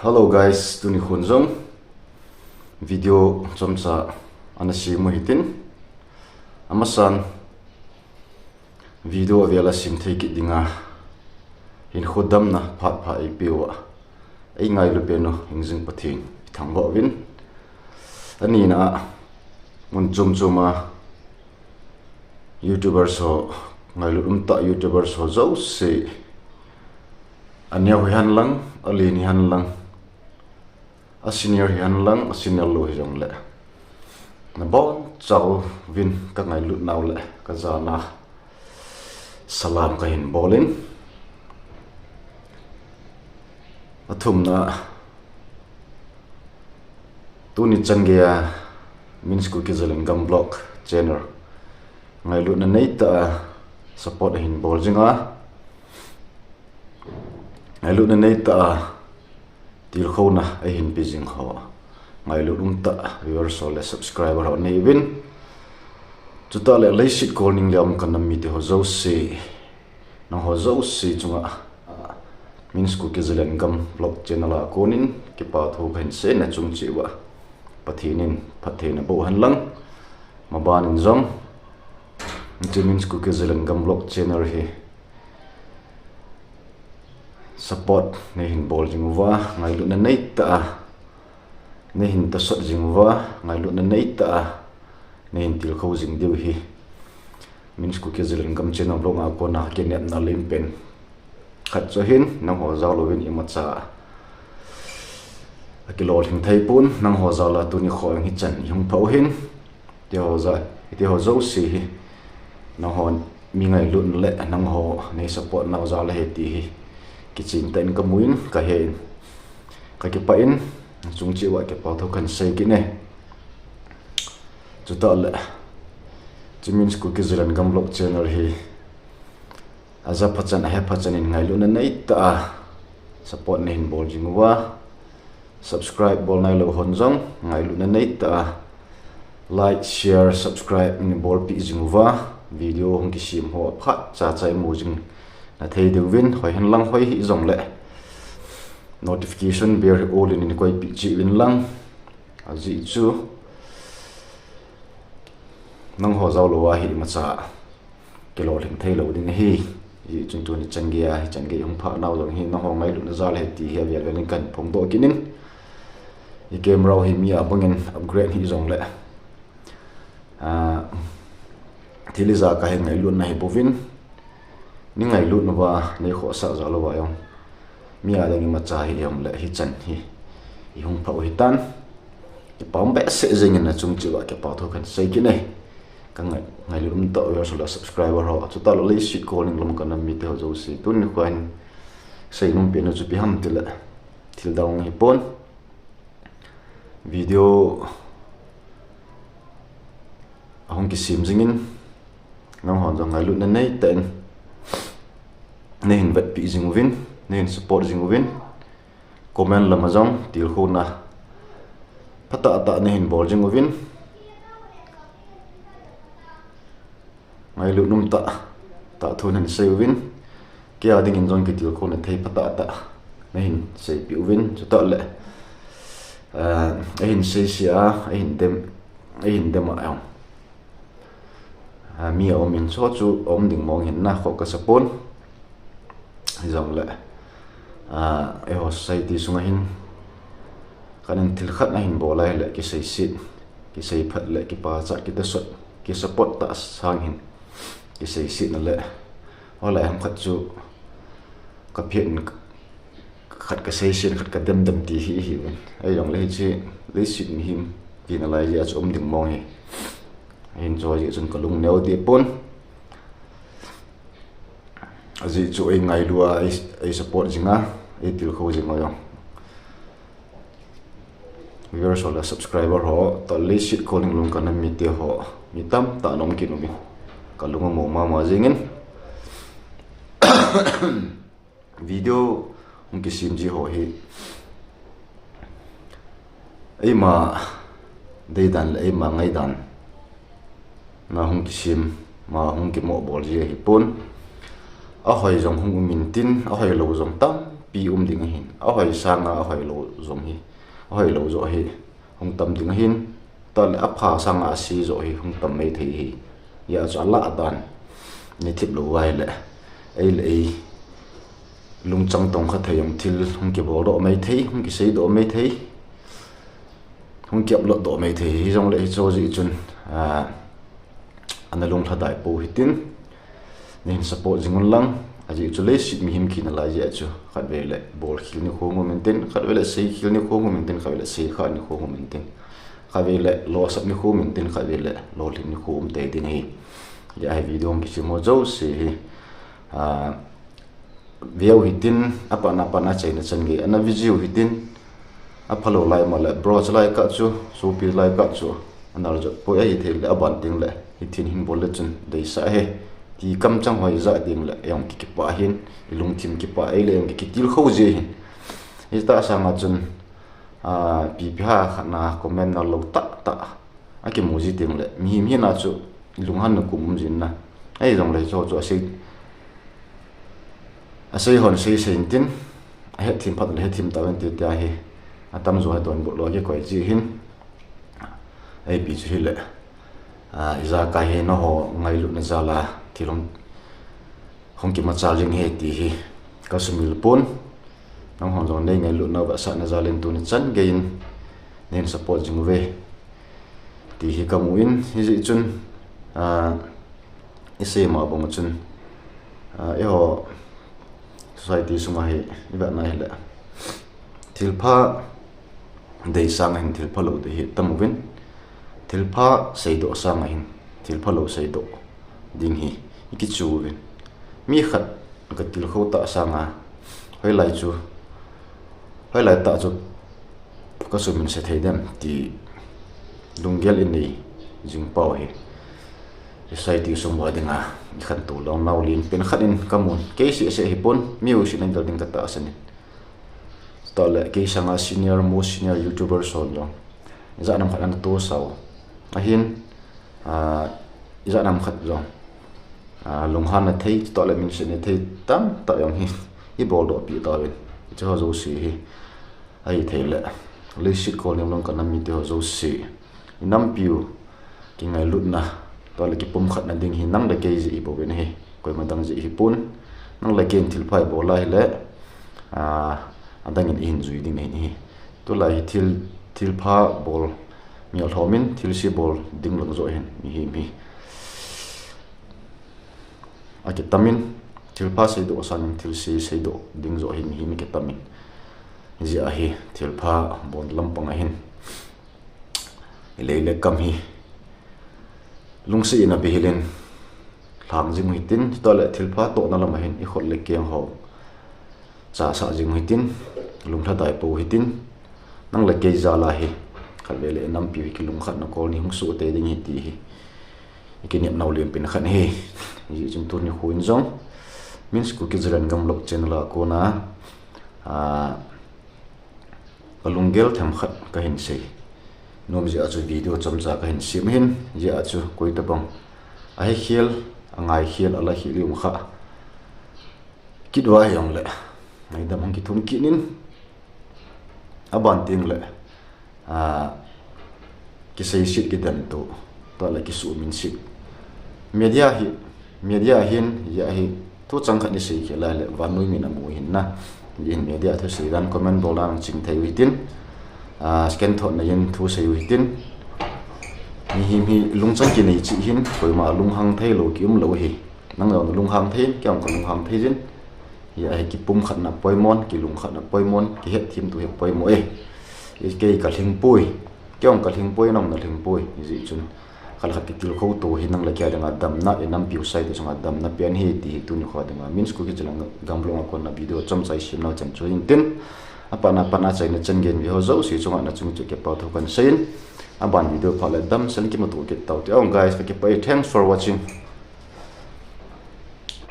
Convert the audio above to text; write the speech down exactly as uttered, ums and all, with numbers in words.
Hello guys, tuni khun jong video chomcha ana sem u hitin. Amasan video avel a sem thei kit dinga hinkho damna phat pha eipeuva, eingailu pen u hingjing Pathen ithangvah uvin. Anina a, mun chom chom a YouTubers ho, ngailut umtah YouTubers ho jouse, aneo hihen lang, alen hihen lang, a senior hihen lang, a senior lou hijongle, nabonchauvin kangailut nau le kajana salam kahin bol in. Athumna, tuni chan geiya Min's Kuki Zalengam Vlog channel ngailutna neitah a support ahin bol jinga, ngailutna neitah a tilkhouna eihin pe jing ho, ngailut umtah viewers ho le subscriber ho neiuvin. Chutah le leiset kol ning le um kanam mite ho jouse, nangho jouse chunga Min's Kuki Zalengam Vlog channel a konin kipa thu kahin seiyin, nachung cheh uva Pathen in phattheina boh hen lang. Maban in jong hiche Min's Kuki Zalengam Vlog channel hi support neihin bol jing uva, ngailutna neitah a neihin tosot jing uva, ngailutna neitah a neihin tilkhou jing diu hi Min's Kuki Zalengam channel vlog a kona kinepna len pen khat chu ahin, nangho jal louvin imacha akilolhing thei pon, nangho jal a tuni kho hichan ihung phah u ahin. Hitiho jouse hi nangho mi ngailutna le nangho nei support nau jal ahi ti hi kichen tah in kamun, kahen, kakipah in, chung cheh uva kipa thu kahin sei kit e. Chutah le hiche Min's Kuki Zalengam Vlog channel hi aja phachan, ahe phachan in ngailutna neitah a support neihin bol jing uva, subscribe bol nailou hon jong ngailutna neitah a like, share, subscribe neibolpeh jing uva, video hung kisem ho aphat chacha imu jing nathei diuvin, hoi hen lang hoi hijongle notification bell hi all in neikoipeh cheh uvin lang. Ajeh chu nangho jal louva hi imacha kilolhing theilou ding ahi. Hijeh chun tuni chan geiya hichan gei hung phah nau jong hi nangho ngailutna jal ahi ti hi avel vel in kahin phongdoh kit in. I camera u hi mi a bangin upgrade hijongle, thil ijakai hi ngailutna ahi bouvin, nei ngailut uva, nei khohsah jal uva jong mi a ding imacha hijongle hichan hi ihung phah u ahitan. Kipa um behseh jengin, nachung cheh uva kipa thu kahin sei kit e. Kangai, ngailut umtah viewers le subscriber ho, chutah le leiset kol ning le um kanam mite ho jouse, tuni kho hin seinom pen u chu ipi ham tile, thil dang ahipon, video ahung kisem jingin, nanghon jong ngailutna neitah in neihin vetpeh jing uvin, neihin support jing uvin, comment lama jong tilkhouna phatah tah neihin bol jing uvin, ngailut umtah tah thu neihin sei uvin, kei a dingin jong kitilkhouna thei phatah tah neihin seipeh uvin, chutah le eihin seise a, eihin dem, eihin dem a jong mi aum in, chu chu aum ding mong ahin, nakhoh kasapon. Hijongle eiho society sunga hin kanin thil khat ahin bol a ahile kiseiset, kiseiphat le kipachat, kitosot, kisupport tah sang hin kiseisetna le, hoilai ham khat chu kaphet in khat kaseisen, khat kademdem ti hi ahiuvin. Ahijongle hiche leiset mihem tina lai jeh a chu um ding mong ahi. Ahin chu ajeh chun kalung neo deh pon. Ajeh chu eingailu a, ei, eisupport jinga, eitilkhou jinga jong viewers ho le subscriber ho, tah leiset kol ning le um kanam mite ho, mi tamtah ana um kit uvin, kalung among mama jengin. Video hung kisem ji ho hi eima deidan le eima ngaidan na hung kisem, ma hung kimohbol ji ahipon. Ahoi jong hung um intin, ahoilou jong tam pi um ding ahin. Ahoi sanga ahoi lou jong hi, ahoi lou joh hi hung tam ding ahin. Tale apha sanga ase joh hi hung tam mai thei hi. Hijeh chun alah dan ni thip lou vai le, ei le ei lungchang tong kha thei jong thil hung kibol doh mai thei, hung kisei doh mai thei, hung ki-upload doh mai thei. Hijongle hiche jeh chun, a, ana lunglhadai pou hitin, neihin support jing un lang. Ajeh chu leiset mihem kina lai jeh chu khatvei le bolkhel nikho um intin, khatvei le seikhel nikho um intin, khatvei le seikhah nikho um intin, khatvei le losap nikho um intin, khatvei le lolhin nikho um tei ding ahi. Hijeh a hi video hung kisem ho jouse hi, a, veu hitin, apatna patna achaina chan gei ana view jiu hitin, aphalou lai ma le bro, chalai kah chu, sopi lai kah chu, ana jot poi, ahithei le aban ding le hitin hin bol le chun deisah e ti kamchang hoi ja ding le jong ki, kipah hin, ilungthim kipah, ei le jong ki, kitilkhou ji hin. Hitah sanga chun, a, pipi ha khat na comment na lou tah tah akimu ji ding le, mihem hina chu lunghanna kum um jin na. Ahijongle hiche chu asei, asei hon sei sei intin, ahethem phat le hethem tauvin ti tia hi, atamjo hi donbut lou a kikoi ji hin. Ipi chu hile, a, ijakai hi nangho ngailutna jal a thil hung, hung kimachal jing ahi ti hi kasumil pon. Nangho jong nei ngailutna, vetsahna jal in tuni chan gei in neihin support jing uve ti hi kamu in, hijeh chun, a, isei ma bang chun, a, eiho society sunga hi ivetna hile, thilpha dei sanga hin thilpha lou dei hi tam uvin, thilpha seidoh sanga hin thilpha lou seidoh ding hi ikichu uvin. Mi khat katilkhou tah sanga, hoilai chu, hoilai tah chu kasumin se thei dem ti lunggel inei jing pau hi society sung uva dinga ikhantou lou nau lenpen khat in kamun. Kei seh seh hipon, mi jouse in gel ding katahsan in. Tale kei sanga senior, most senior YouTuber hon jong ijat nam khat ana tosah u ahin, a, ijat nam khat jong, a, lunghanna thei, tale minsetna thei tamtah jong hi ibol doh pi tauvin. Hiche ho jouse hi, ahithei le leiset kol ning long kana mite ho jouse, inampiu kingailutna, tale kipumkhatna ding hi nang le kei jeh ibouvin ahi, koima dang jeh hipon. Nang le kei in thilpha ibol a hile, a, adang in ihin jui ding ahi. Tulai hi thil, thilpha bol mial lhomin, thilse bol ding lang joh hin mihem hi akitamin, thilpha seidoh sangin thilse seidoh ding joh hi mihem akitamin. Hijeh a hi thilpha bol lampang a hin ilei le kam hi lungset in abihil in lhang jing u hitin, tale thilpha tohna lam a hin ikhut le keng ho chasah jing u hitin, lunglhadai pou hitin, nang le kei jal a hi, khatvei le inampiu hi kilungkhatna kol ni hung soh tei ding ahi ti hi ikinep nau lenpen khat ahi. Hijeh chun tuni nikho in jong Min's Kuki Zalengam Vlog channel a kona, a, kalunggel themkhat kahin sei nom jeh a chu video chomcha kahin sem ahin, hijeh a chu koitabang ahekhel, angaikhel, alakhel i um kha kit uva hijongle, ngaidam hung kithum kit in, aban tengle, a, kiseiset, kidanto, tale kisuhminset. Media hi, media hin, hijeh hi thu chang khat isei khel a le vannoi min amu ahin na. Hijeh hin media thusei dan, comment bol dan ching thei u hitin, a, scan thot na in thusei u hitin. Mihem hi lungchang kinei cheh hin, koima lunghang thei lou kium lou ahi. Nang jong nalunghang thei in, kei jong kalunghang thei jin. Hijeh a hi kipumkhatna poimon, kilungkhatna poimon, kihetthemtu hi poimo e. Kei kalhing poi, kei jong kalhing poi, nang nalhing poi. Hijeh chun khat le khat kitilkhou to hi nang le kei a dinga damna, inampiu society sunga damna pen ahi ti hi tuni nikho dinga Min's Kuki Zalengam Vlog a kona video chomcha isem nau chan chu ahin tin, apatna patna achaina chan gei in ve ho jouse chunga nachung cheh a kipa thu kahin sei in, aban video phat le damsel in kimuto kit tau hite. Guys, kakipah e, thanks for watching.